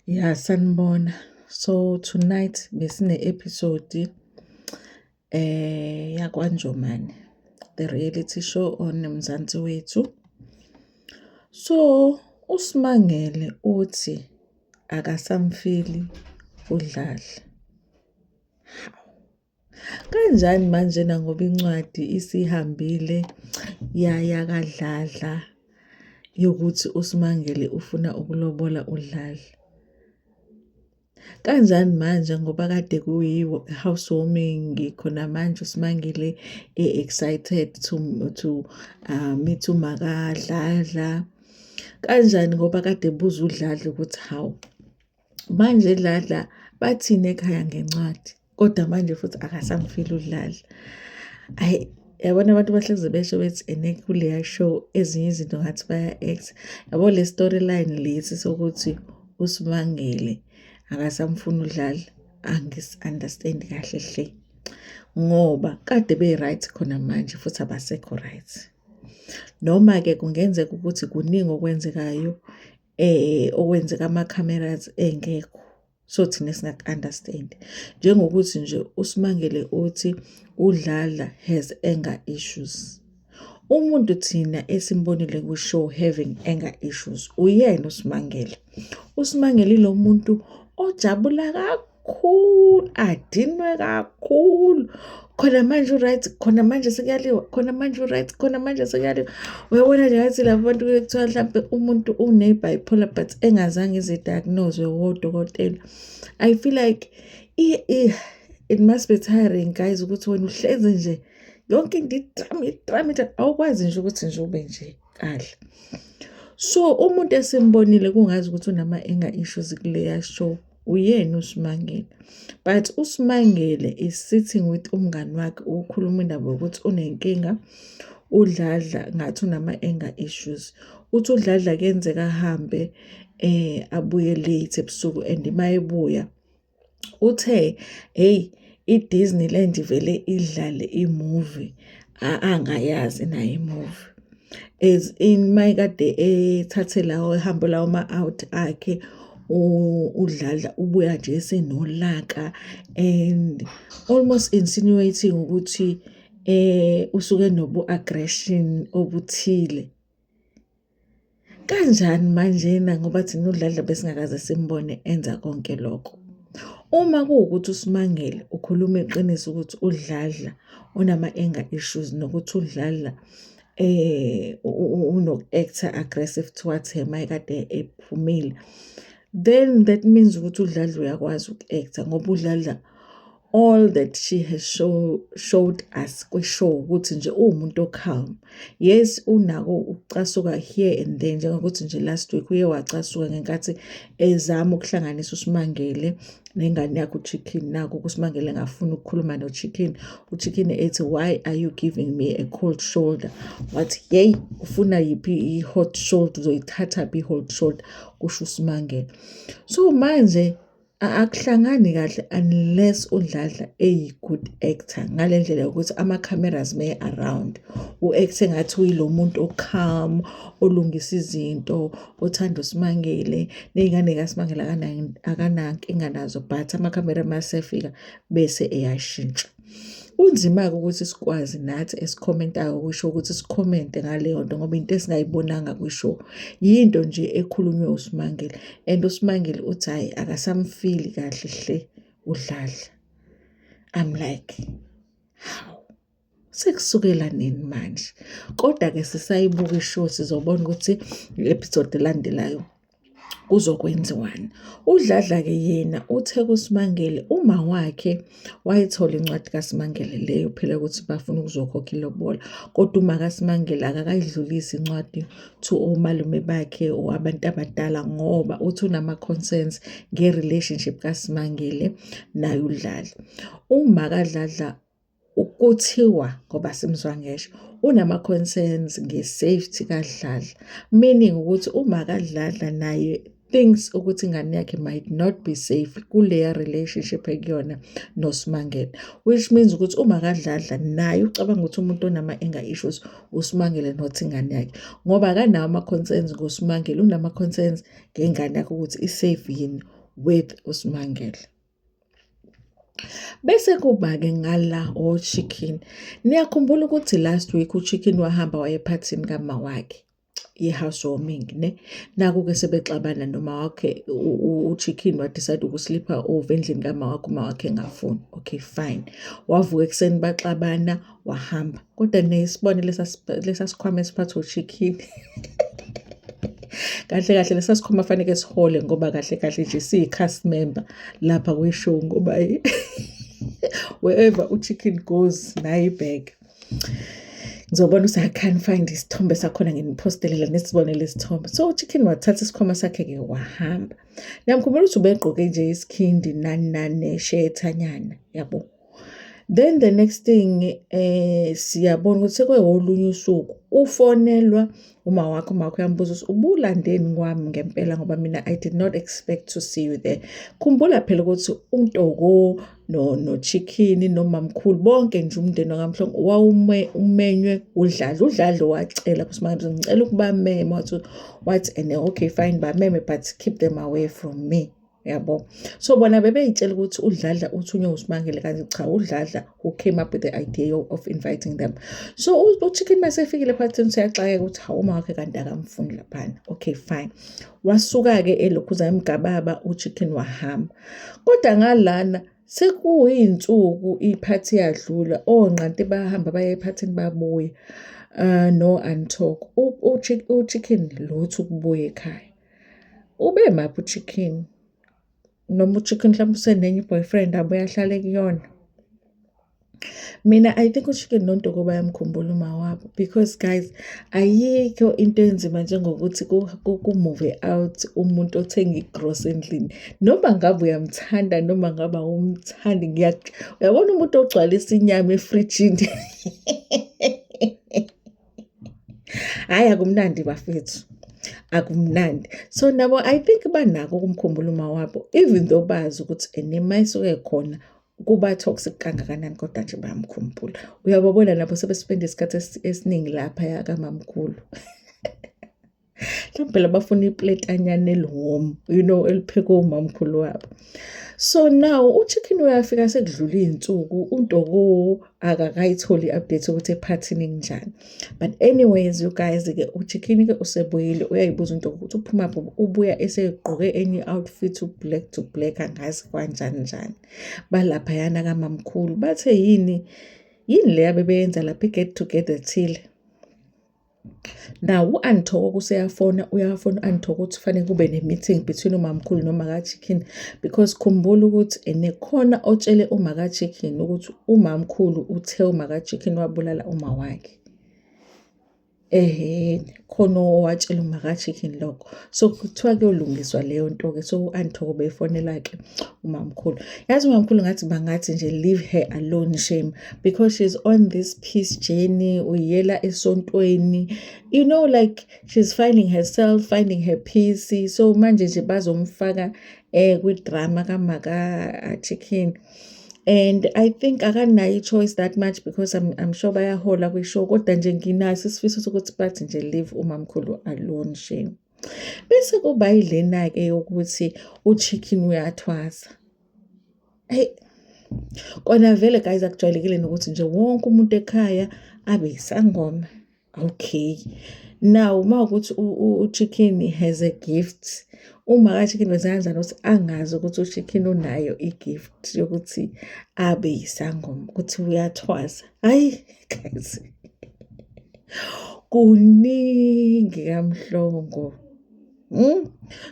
Ya, sanibona. So tonight besine episode yakwaNjomane, the reality show on Mzansi Wethu. So uSimangele uthi akasamfili uDladla. Kanjani manjena ngoba incwadi isihambile yaya kaDladla yokuthi uSimangele ufuna ukulobola uDladla. Kanjani manje ngoba kade kuyi-housewarming khona manje uSimangele e-excited to meet uMakaDladla. Kanjani ngoba kade ebuza uDladla ukuthi hawu, manje Dladla, bathini ekhaya ngencwadi? Kodwa manje futhi akasamfili uDladla. Hhayi, yabona abantu bahlezi besho bethi ene kuleya show ezinye izinto ngathi baya-act. Yabo, le storyline lesi sokuthi uSimangele akasamfuni uDladla, angisi-understand kahle hle. Ngoba kade be-right, khona manje futhi abasekho right. Noma-ke kungenzeka ukuthi kuningi okwenzekayo okwenzeka ama-cameras engekho, so thina singaku-understand. Njengokuthi nje uSimangele uthi uDladla has anger issues. Umuntu thina esimbonile kwi-show having anger issues uyena uSimangele. USimangele ilo muntu ojabula kakhulu, adinwe kakhulu. Khona manje u-right, khona manje sekuyaliwa, khona manje u-right, khona manje sekuyaliwa. Uyabona nje, ngathi labo bantu kuthiwa mhlampe umuntu une-bipolar but engazange ize i-diagnose wodokotela. I feel like it must be tiring, guys, ukuthi wena uhlezi nje yonke into i-drama, i-drama, awukwazi nje ukuthi nje ube nje kahle. So umuntu esimbonile kungazi ukuthi unama-anger issues kuleya show uyena uSimangele. But uSimangele is sitting with umngani wakhe, ukukhuluma indaba yokuthi unenkinga uDladla, ngathi unama-anger issues. Uthi uDladla kuyenzeka ahambe abuye late ebusuku, and mayebuya uthe, hey, i-Disneyland vele idlale i-movie angayazi nayo i-movie. As in mayekade ethathe lawo ehambo lawo ma-out akhe, uDladla ubuya nje esenolaka and almost insinuating ukuthi usuke nobu-aggression obuthile. Kanjani manjena ngoba thina uDladla besingakaze simbone enza konke lokho? Uma kuwukuthi uSimangele ukhuluma iqiniso ukuthi uDladla unama-anger issues nokuthi uDladla unoku-act-a aggressive towards her mayekade ephumile, then that means ukuthi uDladla uyakwazi uku-act-a, ngoba uDladla, all that she has showed us kwi-show ukuthi nje uwumuntu o-calm. Yes, unako ukucasuka here and there, njengokuthi nje last week uye wacasuka ngenkathi ezama ukuhlanganisa uSimangele nengane yakhe uChicken. Nakho uSimangele engafuni ukukhuluma noChicken, uChicken ethi, "Why are you giving me a cold shoulder?" Wathi, "Yeyi, ufuna yiphi i-hot shoulder? Uzoyithatha phi i-hot shoulder?" kusho uSimangele. So manje akuhlangani kahle unless uDladla eyi-good actor ngale ndlela yokuthi ama-cameras may around u-act engathi uyilo muntu o-calm, olungisa izinto, othanda uSimangele ney'ngane kaSimangele, akanankinga nazo, but amakhamera masefika bese eyashintsha. Kunzima-ke ukuthi sikwazi nathi esikhomentayo kwi-show ukuthi sikhomente ngaleyo nto, ngoba into esingayibonanga kwi-show, yinto nje ekhulunywe uSimangele, and uSimangele uthi hhayi, akasamfili kahle hle uDladla. I'm like, hawu, sekusukela nini manje? Kodwa-ke sisayibuka i-show, sizobona ukuthi i-episode elandelayo kuzokwenziwani. UDladla-ke yena uthe kuSimangele uma wakhe wayithola incwadi kaSimangele leyo phela ukuthi bafuna ukuzokhokha ilobola, kodwa uma kaSimangele akakayidlulisi incwadi to omalume bakhe or abantu abadala, ngoba uthi unama-concerns nge-relationship kaSimangele naye uDladla. Uma kaDladla kuthiwa, ngoba simzwa ngesho, unama-concerns nge-safety kaDladla, meaning ukuthi uma kaDladla naye Thinks ukuthi ingane yakhe might not be safe kuleya relationship ekuyona noSimangele, which means ukuthi uma kaDladla naye ucabanga ukuthi umuntu onama-anger issues uSimangele, not ingane yakhe, ngoba akanawo ama-concerns ngoSimangele, unama-concerns ngengane yakhe ukuthi i-safe yini with uSimangele. Bese kuba-ke ngala o-Chicken. Niyakhumbula ukuthi last week uChicken wahamba waye ephathini kama wakhe ye-housewarming, ne? Naku-ke sebexabana noma wakhe, uChicken wa-decide uku-sleep-a over endlini kama wakhe, uma wakhe engafuni. Okay, fine. Wavuka ekuseni, baxabana, wahamba. Kodwa nesibone lesa sikhwama esiphathwa uChicken. Kahle kahle lesa sikhwama faneke sihole, ngoba kahle kahle nje siyi-cast member lapha kwi-show, ngoba wherever uChicken goes nayo ibag. Ngizobona ukuthi I can't find isithombe sakhona, nginiphostele la nisibone lesithombe. So uChicken wathatha isikhwama sakhe-ke wahamba. Niyamkhumbula ukuthi ubegqoke nje isikhindi nani nani neshethanyana, yabo. Then the next thing, siyabona ukuthi sekuyolunye usuku ufonelwa uma wakhe, uma wakhe uyambuza ukuthi ubulandeni kwami ngempela, ngoba mina I did not expect to see you there. Khumbula phela ukuthi uNtoko no Chicken nomamkhulu, bonke nje umndeni wakaMhlongo wawume umenywe uDladla. UDladla wacela kuSimangele, ngicela ukubamema, wathi ene okay, fine, bameme, but keep them away from me, yabo. So bona bebeyitshela ukuthi uDladla uthunywe uSimangele, kanti cha, uDladla who came up with the idea of inviting them. So uChicken masefikile ephathini useyaxakeka ukuthi hawu, uma wakhe kanti akamfuni laphana. Okay, fine, wasuka-ke elokhuza emgababa uChicken, wahamba. Kodwa ngalana sekuyinsuku iphathi yadlula, onqanti bahamba baye ephathini, babuya no Antalk, uChicken lutho ukubuya ekhaya. Ube maphi uChicken? Noma uChicken mhlawumbe usenenye i-boyfriend abuye ahlale kuyona? Mina I think uChicken noNtoko bayamkhumbula uma wabo, because guys, ayikho into enzima njengokuthi ku-move out umuntu othenga igrosa endlini, noma ngabe uyamthanda noma ngabe awumthandi. Uyabona umuntu ogcwalisa inyama efrijini, hhayi, akumnandi bafethu, akumnandi. So nabo I think banako ukumkhumbula uma wabo, even though bazi ukuthi ene mayisuke khona kuba toxic kangakanani, kodwa nje bayamkhumbula. Uyababona nabo sebespende isikhathi esiningi laphaya kamamkhulu. Mhlawumbe phela bafuna ipletanyana eli-warm, eliphekwe umamkhulu wabo. So now uChicken uyafika sekudlula iy'nsuku, uNtoko akakayitholi i-update ukuthi ephathini kunjani. But anyways, you guys-ke, uChicken-ke usebuyile, uyayibuza uNtoko ukuthi uphumaphi, ubuya esegqoke enye i-outfit, u-black to black, angazi kanjani njani. Balaphayana kamamkhulu, bathe yini yini le abebeyenza lapha, i-get together thile. Now u-Anthoko useyafona, uyafona u-Anthoko ukuthi kufanele kube ne-meeting between umamkhulu noma ka-Chicken, because khumbula ukuthi ene khona otshele uma ka-Chicken ukuthi umamkhulu uthe uma ka-Chicken wabulala uma wakhe. Ehhe, khona owatshela uma ka-Chicken lokho. So kuthiwa kuyolungiswa leyo nto-ke. So u-Anthoko befonela-ke umamkhulu. Yazi umamkhulu ngathi bangathi nje leave her alone, shame, because she's on this peace journey, uyela esontweni. Like she's finding herself, finding her peace. So manje nje bazomfaka kwi-drama kamaka Chicken. And I think akanayo i-choice that much because I'm sure bayahola kwi-show, kodwa nje nginaso isifiso sokuthi bathi nje leave umamkhulu alone, shame. Bese kuba yilena-ke yokuthi uChicken uyathwasa. Hey, kona vele guys, akujwayelekile nokuthi nje wonke umuntu ekhaya abe isangoma. Okay. Now uma ukuthi uChicken has a gift, uma ka-Chicken wenza kanjani ukuthi angazi ukuthi uChicken unayo i-gift yokuthi abe yisangoma, ukuthi uyathwasa? Hhayi guys, kuningi kaMhlongo.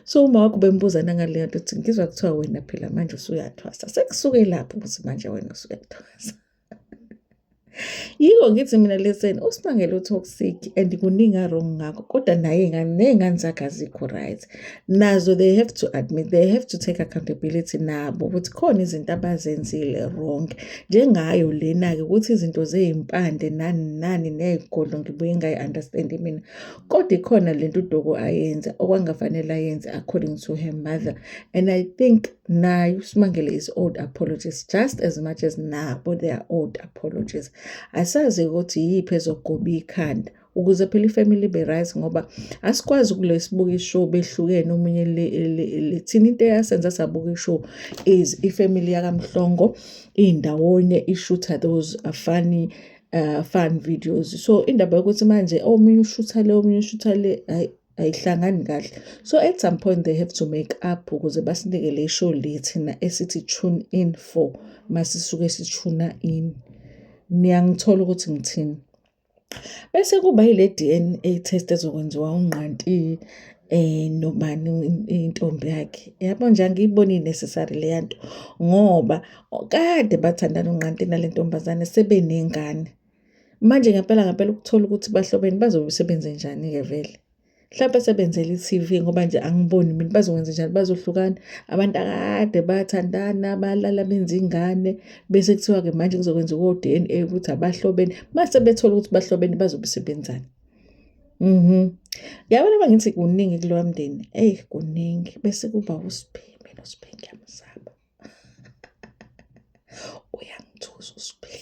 So uma wakho bembuza nangaleyo nto ukuthi ngizwa kuthiwa wena phela manje usuyathwasa. Sekusuke lapho ukuthi manje wena usuyathwasa. Yiko ngithi mina listen, uSimangele u-toxic and kuningi a-wrong ngakho, kodwa naye ney'ngane zakhe azikho right. Nazo they have to admit, they have to take accountability nabo ukuthi khona izinto abazenzile wrong. Njengayo lena-ke ukuthi izinto zey'mpande nani nani ney'godlo ngibuye ngingayi-understand-i mina. Kodwa ikhona lento uDoko ayenza okwangafanele ayenze according to her mother, and I think naye uSimangele is owed apologies just as much as nabo they are owed apologies. Asazi ukuthi iyiphi ezogoba ikhanda ukuze phela ifamily ibe right, ngoba asikwazi ukule sibuka ishow behlukene omunye le thina. Into eyasenza sabuka ishow is ifamily yakaMhlongo indawonye ishutha those funny fun videos. So indaba yokuthi manje omunye ushutha le, omunye ushutha le, ayi, ayihlangani kahle. So at some point they have to make up ukuze basinike le show le thina esithi tune in for masisuke sithuna in. Niyangithola ukuthi ngithini? Bese kuba yile DNA test ezokwenziwa uNqanti nobani, intombi yakhe. Yabo nje, angiyiboni necessary leya nto ngoba kade bathandana uNqanti nale ntombazane, sebenengane. Manje ngempela ngempela ukuthola ukuthi bahlobene, bazobe sebenze njani-ke vele? Mhlampe sebenzela i-TV, ngoba nje angiboni mina bazokwenza njani, bazohlukana abantu akade bathandana, balala, benza ingane, bese kuthiwa-ke manje kuzokwenziwa o-DNA ukuthi abahlobene. Mase bethola ukuthi bahlobene, bazobe sebenzani? Yabona, uma ngithi kuningi kulowa mndeni, eyi, kuningi. Bese kuba uSiphe, mina uSiphe ngiyamsaba. Uyangithusa uSiphe.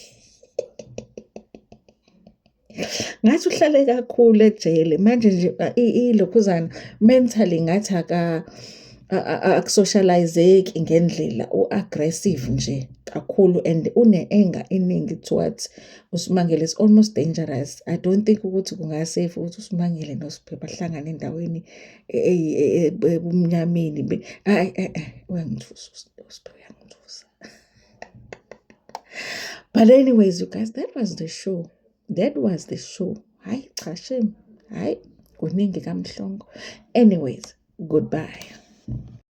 Ngathi uhlale kakhulu ejele manje nje, ilokhuzana mentally ngathi akusocializeki ngendlela, u-aggressive nje kakhulu and une-anger eningi towards uSimangele, is almost dangerous. I don't think ukuthi kunga-safe ukuthi uSimangele noSiphe bahlangane endaweni ebumnyameni. Hhayi, uyangithusa uSiphe, uyangithusa. But anyways, you guys, that was the show. That was the show. Hhayi cha, shame. Hhayi, kuningi kaMhlongo. Anyways, goodbye.